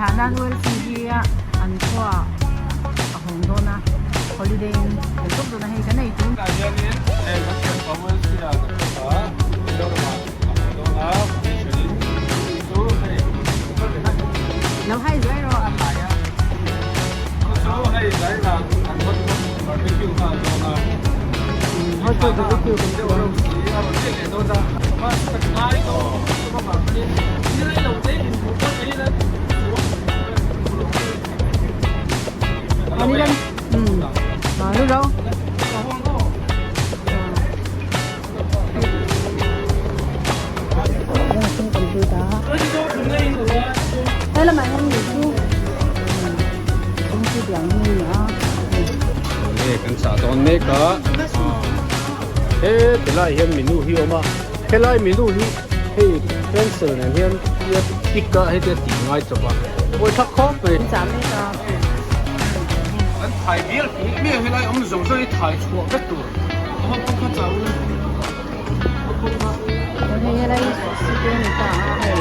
Thla nan ULC hi an khua a hawng dawn a, holiday in kan tawp dawn a hei kan ei tur. Tunah hianin heng kan thianpa ULC ah kan kawt a, Mizoramah a haw dawn a, vacation in chu hei kal ve hman. Lo hai zuai rawh. A hai a, chu chu hei zainah an hot pot barbecue nghal dawn a. Hot pot barbecue kan deuh reuh si a rawn leh leh dawn a, ka ngai dawn tum avang hian ni rei lo te inhmuh pawh theih ila Kan chah dawn mek a he tilai hian menu hi a awm a helai menu hi hei pencil nen hian tick a heti tih ngai chawp a pawi thak khawp mai. Chah mek a. An thai bial pui miah helai awm zawng zawng hi thai chhuah vek tur a hawt pawh kha chah ula. Hei helai hi sushi te a ni ta a hei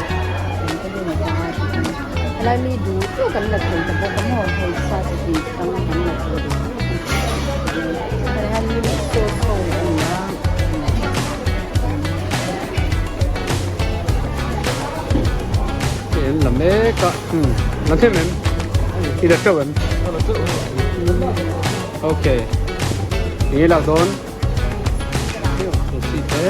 eng te hi a ni ta a helai mi duh duh kan la thei ta bawk a maw hei sa chi hnih tang kan la thei duh duh helai hian mi sauce ho a ni a. En la mek a la them em i la teuh em ok enge lak dawn sushi te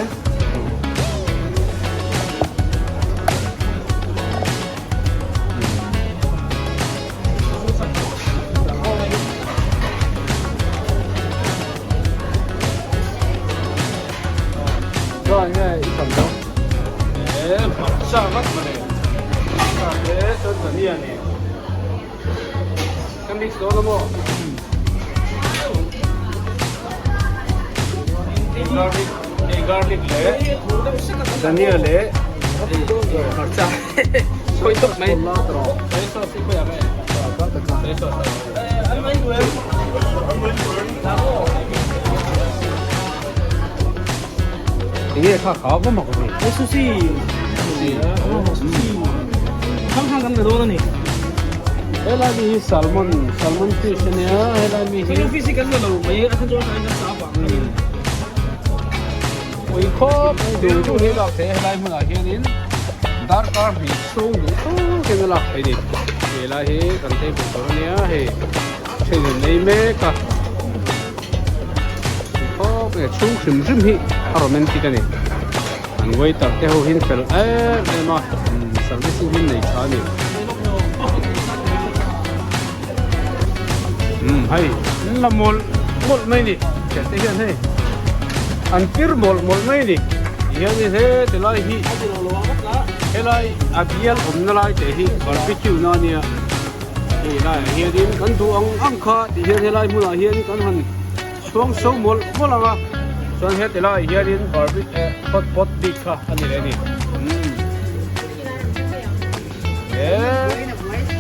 Chuan nge i tham dawn? E hmarcha vak mawle. Hmarcha te chuan dhania nen ka mix dawn a maw? Garlic, hei garlic leh dhania leh hmarcha sawi tawp mai. Soy sauce hi khawiah nge? Soy sauce. Enge kha kha va mak ve. He sushi. Sushi. Sushi. Thang thang kan la dawn a ni. Helai mi hi salmon salmon fish ania helai mi hi. Salmon fish hi kan la lo mai a khan chuan kan sa vang a ni. Ui khawp duh duh hi lak thei helai hmunah hianin darkar hnih chhung duh tawkin a lak theih a ni. Helai hi kan table tur ania hei then an ei mek a. Khawp nge chhung hrim hrim hi a romantic a ni. An waiter te ho hian fel em em a servicing hi nei tha a ni. Umm hei an la mawlh mawlh mai a ni thian te hian hei an pir mawlh mawlh mai a ni tihianin he tilai hi helai a bial awmna lai te hi barbecue na ania hei laiah hianin kan duh ang ang kha tihian helai hmunah hian kan han chhuang so mawlh mawlh ang a chuan heti laiah hianin barbecue hot pot bik kha a ni leh a ni umm.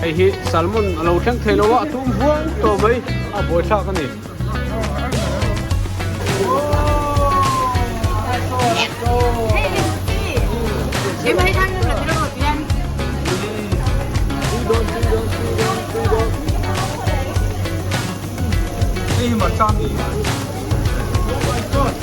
Hei hi salmon a lo thleng thei lo a, a tum huang tawh mai a buaithlak a ni. Hei hi marcha a ni. Oh my god.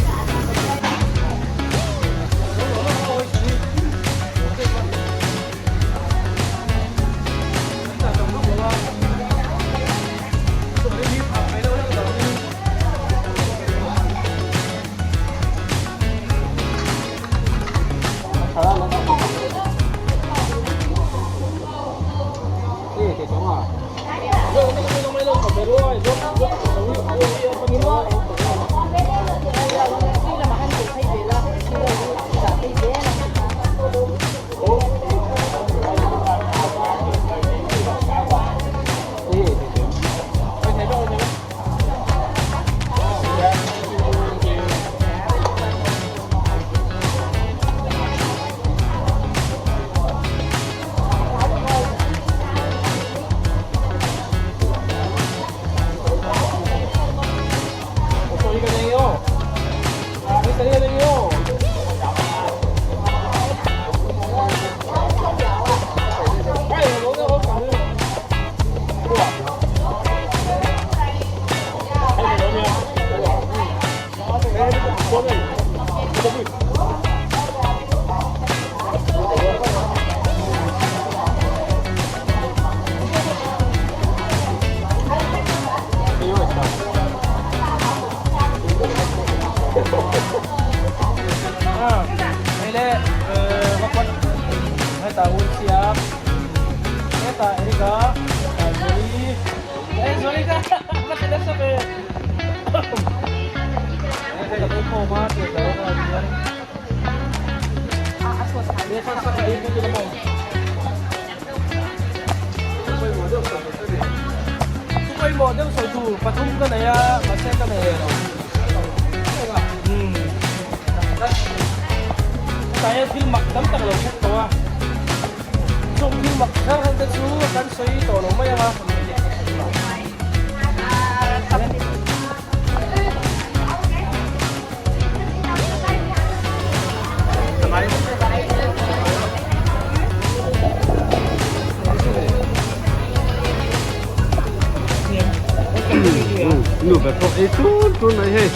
Nu ber pawh ei tun tun mai hei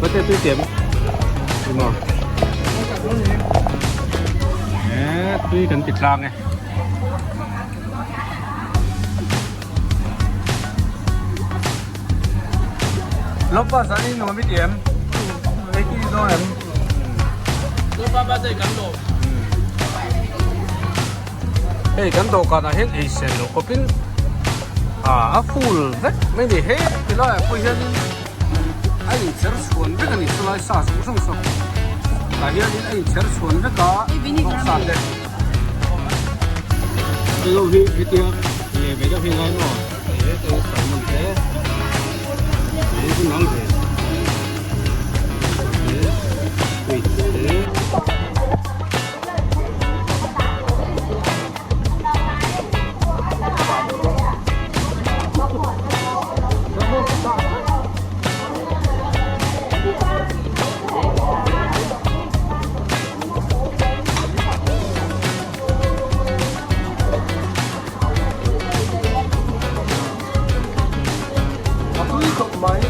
bate tui tiam ni maw eh tui kan ti tlang e. Lawpa zan in nuam i ti em? Ei ti dawn em? Lawpa ba zai kan dawh. Hei kan dawhkanah hian ei sen loh khawpin a full vek mai ni. He tilaiah pawh hianin a incher chhuan vek a ni. Chulai sa zawng zawng saw tah hianin a incher chhuan vek a vawksa te. Hei ho hi hetia leh ve deuh hi ngai maw? Hei hete hi salmon te hei hi nang ve squid te. A tui khawp mai.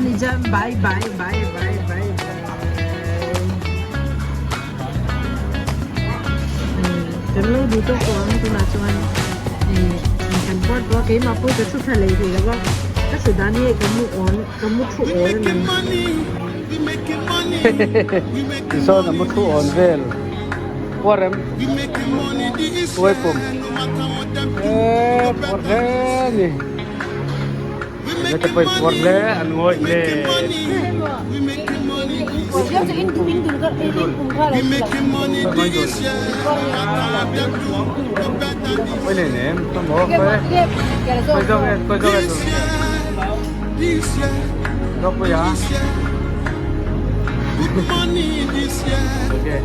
ni chuan bye bye bye bye bye bye kan lo duh tawk tawh ang tunah chuan ih kan pawt tawh a keimah pawh ka thu tha lei thei lo va ka thu dan hi hei ka mu awn ka mu thu awn a ni. Tisawn a mu thu awn vel puar em tuai pum eee puar hle a ni. Enge te pawhin puar hle an ngawih le. Pawih nei nem ka maw khawi khawi zawk nge khawi zawk nge tur zawk pawih a okay.